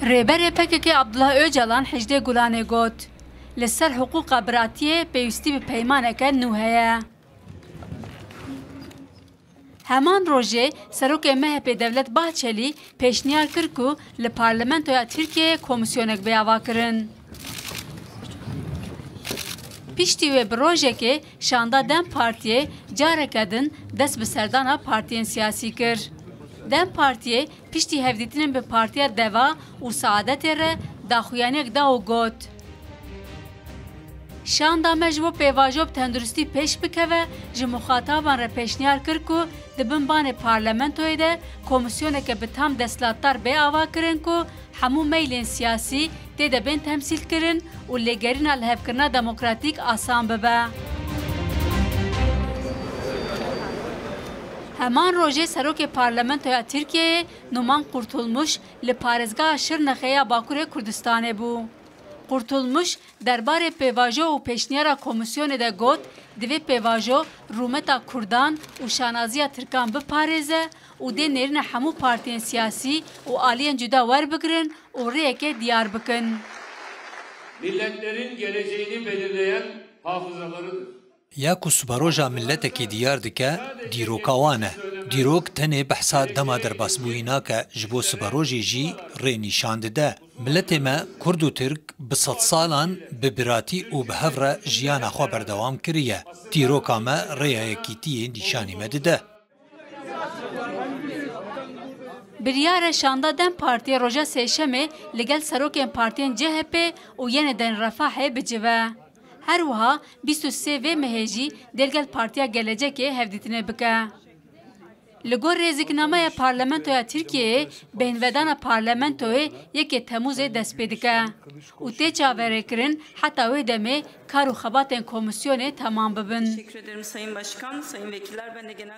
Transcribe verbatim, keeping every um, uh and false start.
Rêberê P K K Abdullah Ocalan hejdê Gulanê got, li ser hiqûqa biratiyê pêwîstî bi peymaneke nû heye. Heman rojê Serokê M H P Devlet Bahçelî pêşniyar kir ku li Parlamentoya Tirkiyeyê komîsyonek bê avakirin. Piştî wê bi rojekê şanda DEM Partiyê careke din dest bi serdana partiyên siyasî kir. DEM Partiyê piştî hevdîtinên bi Partiya Deva û Saadetê re daxuyaniyek da û got, Şanda me ji bo pêvajo bi tenduristî pêş bikeve, ji muxataban re pêşniyar kir ku di bin banê parlamentoyê de komîsyoneke bi tam desthilatdar bê avakirin ku hemû meylên siyasî tê de bên temsîlkirin û lêgerîna lihevkirina demokratîk asan bibe. Heman rojê Serokê Parlamentoya Tirkiyeyê Numan Kurtulmuş li parêzgeha Şirnexê ya Bakurê Kurdistanê bû. Kurtulmuş derbarê pêvajo û pêşniyara komîsyonê de got, divê pêvajo rûmeta kurdan û şanaziya tirkan biparêze û dê nêrîna hemû partiyên siyasî û aliyên cuda werbigirin û rêyekê diyar bikin. Milletlerin geleceğini belirleyen hafızalarıdır. Ya ku siberoja miletekî diyar dike, dîroka wan e. Dîrok tenê behsa dema derbasbûyî nake, ji bo siberojê jî rê nîşan dide. Miletê me, Kurd û Tirk, bi sedsalan bi biratî û bi hev re jiyana xwe berdewam kiriye. Dîroka me rêya yekîtiyê nîşanî me dide. Biryar e şanda DEM Partiyê roja Sêşemê li gel serokên partiyên C H P û Yeniden Refahê bicive. Her wiha bîst û sê vê mehê jî dê li gel Partiya Gelecekê hevdîtinê bike. Li gor rêziknameya Parlamentoya Tirkiyeyê, bêhnvedana parlamentoyê yekê Temûzê dest pê dike û tê çaverêkirin heta wê demê kar û xebatên komîsyonê temam bibin. Teşekkür ederim Sayın Başkan, Sayın Vekiller. Ben de genel